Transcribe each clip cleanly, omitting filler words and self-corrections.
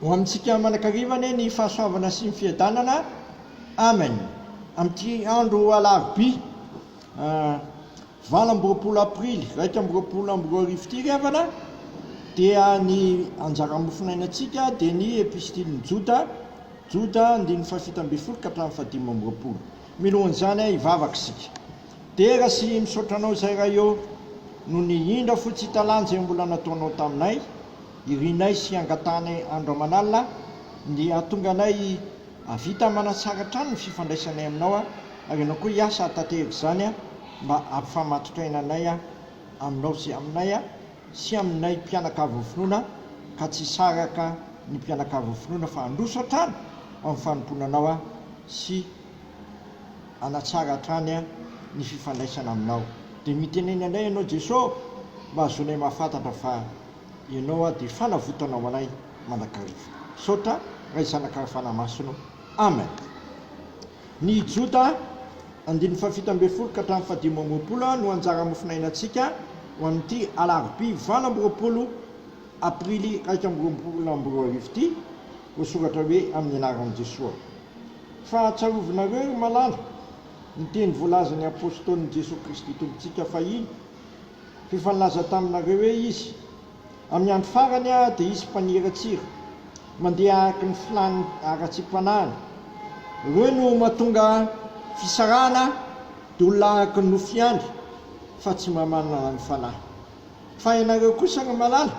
Ho amintsika mandrakariva anie ny fahasoavana sy ny fiadanana. Amen. Amin'ity andro alarobia 28 aprily 2021 ity ry havana dia ny anjara mofonainantsika dia ny epistilin'i Joda, Joda andininy faha-17 ka hatramin'ny faha-25. Milohan'izany hivavaka isika. Dera sy misaotra Anao izay Ray ô noho ny indra fo tsy hita lanja izay mbola nataonao taminay. Irinay sy angatahanay andro aman'alina ny hahatonga anay hahavita manatsara hatrany ny fifandraisanay aminao ary ianao koa hiasa hahatanteraka izany mba hampifamatotra anay aminao sy aminay sy aminay mpianakavin'ny finoana ka tsy hisaraka ny mpianakavin'ny finoana fa handroso hatrany amin'ny fanompoana anao sy hanatsara hatrany ny fifandraisana aminao. Dia mitenena anay ianao Jeso mba hahazoanay mahafantatra fa Ianao aho dia fanavotana ho anay mandrakariva. Misaotra Ray Zanaka ary Fanahy Masina o. Amen. Ny Joda andininy faha-17 ka hatramin'ny faha-25 no anjara mofonainantsika ho an'ity alarobia 28 aprily 2021 ity, voasoratra hoe amin'ny anaran'i Jesoa. Fa tsarovinareo ry malala ny teny voalazan'ny Apôstôlin'i Jesoa Kristy Tompontsika fahiny, F'efa nilaza taminareo hoe Izy, Amin'ny andro farany dia hisy mpaniratsira, mandeha araka ny filàn'ny haratsiam-panahiny. Ireo no mahatonga fisarahana, dia olona araka ny nofo ihany, fa tsy mba manana ny Fanahy. Fa ianareo kosa, ry malala,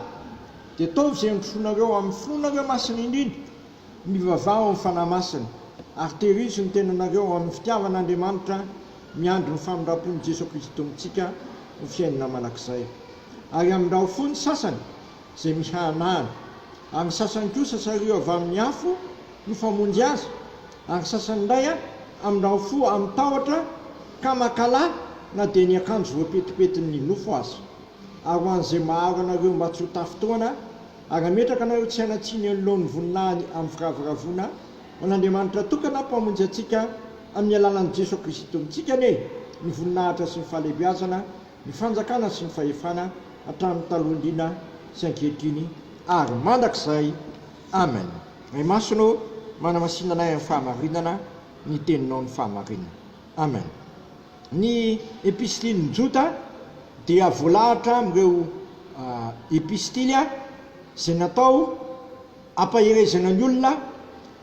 dia ataovy izay handrosoanareo amin'ny finoanareo masina indrindra, mivavaha ao amin'ny Fanahy Masina, ary tehirizo ny tenanareo ao amin'ny fitiavan'Andriamanitra, miandry ny famindram-pon'i Jesoa Kristy Tompontsika ho fiainana mandrakizay. Ary amindrao fo ny sasany izay mihanahana, ary ny sasany kosa sariho avy amin'ny afo no famonjy azy, ary ny sasany indray amindrao fo amin'ny tahotra ka mankahala na dia ny akanjo voapetipetin'ny nofo aza. Ary ho an'izay maharo anareo mba tsy ho tafintohana ary hametraka anareo tsy hanan-tsiny eo anoloan'ny voninahiny amin'ny firavoravoana, Ho an'Andriamanitra tokana Mpamonjy antsika amin'ny alalan'i Jesoa Kristy Tompontsika anie ny voninahitra sy ny fahalehibeazana, ny fanjakana sy ny fahefana hatramin'ny taloha indrindra sy ankehitriny ary mandrakizay. Amen. Ray Masina ô, manamasina anay amin'ny fahamarinana, ny Teninao no fahamarinana. Amen. Ny Epistilin'i Joda dia voalahatra amin'ireo epistily izay natao hampaherezana ny olona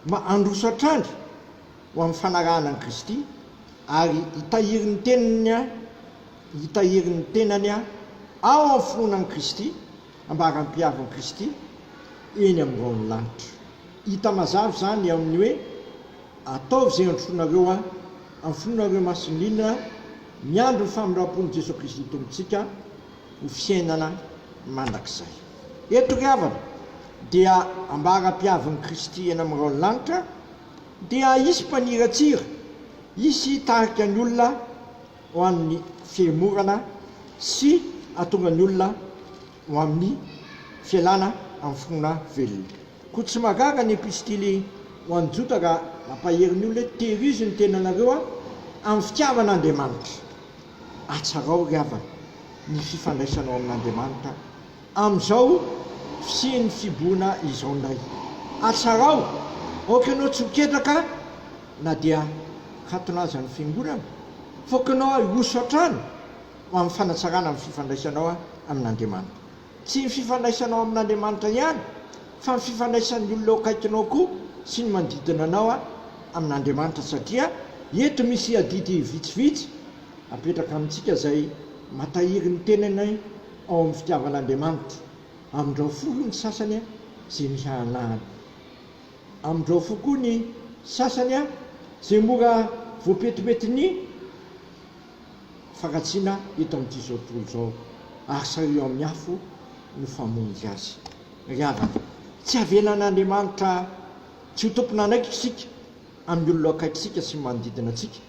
mba handroso hatrany ho amin'ny fanarahana an'i Kristy ary hitahiry ny teniny hitahiry ny tenany ao amin'ny finoana an'i Kristy ambara-piavin'i Kristy eny amin'ny rahon'ny lanitra. Hita mazava izany ao amin'ny hoe Ataovy izay androsoanareo amin'ny finoanareo masina indrindra miandry ny famindram-pon'i Jesoa Kristy Tompontsika ho fiainana mandrakizay. Eto ry havana dia ambara-piavin'i Kristy eny amin'ny rahon'ny lanitra dia hisy mpaniratsira, hisy hitarika ny olona ho amin'ny fihemorana sy hahatonga ny olona ho amin'ny fialana amin'ny finoana velona. Koa tsy mahagaga ny epistily ho an'i Joda raha mampahery ny olona hoe tehirizo ny tenanareo amin'ny fitiavan'Andriamanitra. Atsarao ry havana ny fifandraisanao amin'Andriamanitra amin'izao fisian'ny fibohona izao indray. Atsarao, aoka ianao tsy ho ketraka na dia katona aza ny fiangonana, fa aoka ianao hiroso hatrany ho amin'ny fanatsarana ny fifandraisanao amin'Andriamanitra. Tsy ny fifandraisanao amin'Andriamanitra ihany, fa ny fifandraisan'ny olona eo akaikinao koa sy ny manodidina anao amin'Andriamanitra, satria eto misy adidy vitsivitsy apetraka amintsika izay matahiry ny tenany ao amin'ny fitiavan'Andriamanitra. Amindrao fo ny sasany izay mihanahana. Amindrao fo koa ny sasany izay mora voapetipetin'ny. Faratsiana eto amin'ity izao tontolo izao, ary sariho amin'ny afo no famonjy azy. Ry havana, tsy avelan'Andriamanitra tsy ho tompon'andraikitra isika amin'ny olona akaikintsika sy ny manodidina antsika,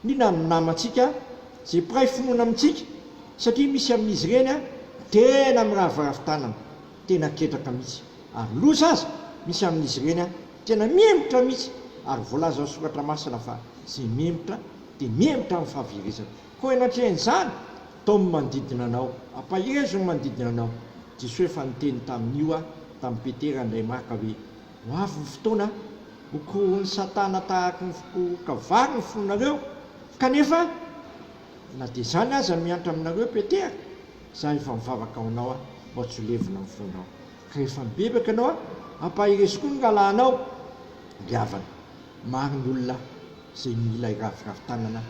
indrindra amin'ny namantsika izay mpiray finoana amintsika, satria misy amin'izy ireny tena miraviravy tanana, tena ketraka mihitsy, ary loza aza, misy amin'izy ireny tena mihemotra mihitsy, ary voalazan'ny Soratra Masina fa izay mihemotra dia mihemotra amin'ny fahaverezana. Koa anatrehan'izany, taomy ny manodidina anao, ampaherezo ny manodidina anao. Jesoa efa niteny tamin'io tamin'i Petera indray maka hoe. Ho avy ny fotoana ho korohon'i Satana tahaky ny fikoroka vary ny fonareo, kanefa na dia izany aza miantra aminareo Petera, izaho efa mivavaka ho anao mba tsy ho levona ny fonao. Ka rehefa mibebaka ianao, ampaherezo koa ny rahalahinao. Ry havana, maro ny olona izay mila hiraviravy tanana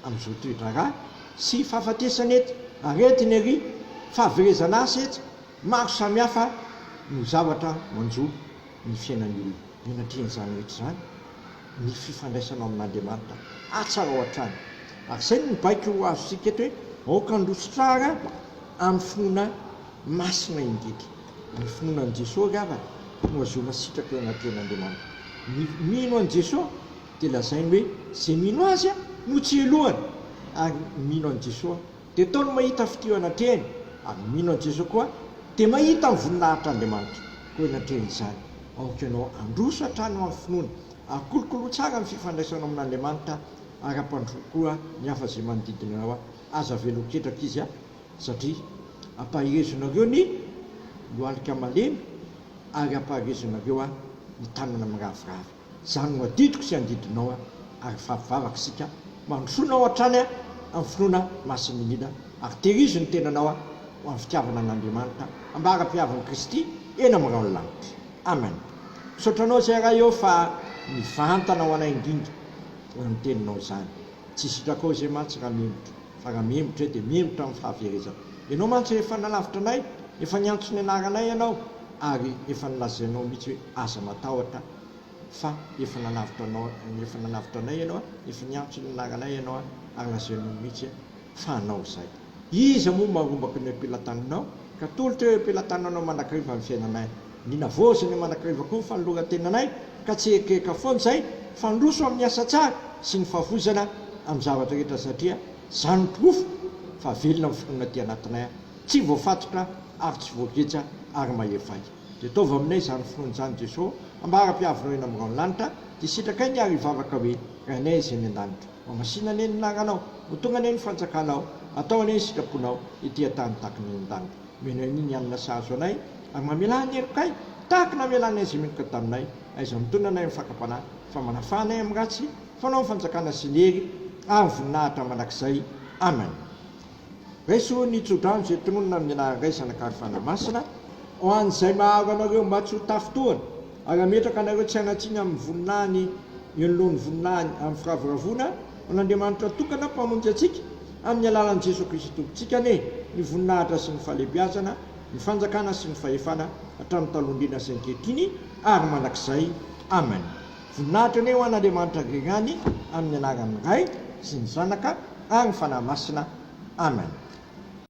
amin'izao toe-draharaha sy fahafatesana eto, aretina ery, fahaverezana asa etsy, maro samihafa no zavatra manjo ny fiainan'ny olona. Eo anatrehan'izany rehetra izany, ny fifandraisanao amin'Andriamanitra hatsarao hatrany. Ary izay no baiko azontsika eto hoe aoka handroso tsara amin'ny finoana masina indrindra. Ny finoana an'i Jesoa ry havana no ahazoana sitraka eo anatrehan'Andriamanitra. Ny mino an'i Jesoa dia lazainy hoe izay mino Azy no tsy helohany, ary ny mino an'i Jesoa dia ataony mahita fitia eo anatrehany, ary ny mino an'i Jesoa koa dia mahita ny voninahitr'Andriamanitra. Koa eo anatrehan'izany, aoka ianao handroso hatrany ho amin'ny finoana, ary kolokoloa tsara ny fifandraisanao amin'Andriamanitra, ary ampandroa koa ny hafa izay manodidina anao, aza avela ho ketraka izy, satria ampaherezonareo ny lohalika malemy, ary ampaherezonareo ny tanana miraviravy. Izany no adidiko sy andidinao aho ary fahavavaka isika mandrosoa ao hatrany amin'ny finoana masina indrindra ary tehirizo ny tenanao ho amin'ny fitiavana an'Andriamanitra ambara-pihavin'i Kristy eny amin'ny rahon'ny lanitra. Amen. Misaotra anao izay Ray ô fa mivantana ho anay indrindra ny teninao izany. Tsy sitrakao izay mantsy raha mihemotra fa raha mihemotra dia mihemotra amin'ny fahaverezana. Ianao mantsy efa nalavitra anay, efa niantso ny anaranay Ianao ary efa nolazainao mihitsy hoe aza matahotra fa efa nanavotra anao, efa nanavotra anay Ianao, efa niantso ny anaranay Ianao ary lazainao mihitsy fa hanao izay. Iza moa marombaka ny eo am-pelatananao ka atolotra eo am-pelatananao mandrakariva ny fiainanay? Ny navaozina mandrakariva koa ny fanoloran-tenanay ka tsy hekeheka foana izay fa handroso amin'ny asa tsara sy ny fahafoizana amin'ny zavatra rehetra satria izany no porofo fa velona ny finoana aty anatinay, tsy voafatotra ary tsy voageja ary mahery vaika. Dia ataovy aminay izany finoana izany Jeso, ambara-piavinao eny amin'ny rahon'ny lanitra, dia sitrakay ny ary hivavaka hoe, Rainay izay any an-danitra, hohamasina anie ny anaranao, ho tonga anie ny fanjakanao, atao anie ny sitraponao, ety an-tany tahaka ny any an-danitra. Omena anie ny hanina sahaza anay, ary mamelà ny helokay, tahaka ny namelanay izay meloka taminay, aiza mitondra anay amin'ny fakam-panahy, fa manafaha anay amin'ny ratsy, fanao ny fanjakana sy ny hery ary ny voninahitra mandrakizay. Amen. Raiso ny tsodrano izay tononina amin'ny anaran'ny Ray, Zanaka ary Fanahy Masina, ho an'izay maharo anareo mba tsy ho tafintohina, ary hametraka anareo tsy hanan-tsiny amin'ny voninahiny eo anoloan'ny voninahiny amin'ny firavoravoana, ho an'Andriamanitra tokana Mpamonjy antsika, amin'ny alalan'i Jesoa Kristy Tompontsika anie, ny voninahitra sy ny fahalehibiazana, ny fanjakana sy ny fahefana, hatramin'ny taloha indrindra sy ankehitriny ary mandrakizay. Amen. Voninahitra anie ho an'Andriamanitra irery ihany, amin'ny anaran'ny Ray sy ny Zanaka ary ny Fanahy Masina. Amen.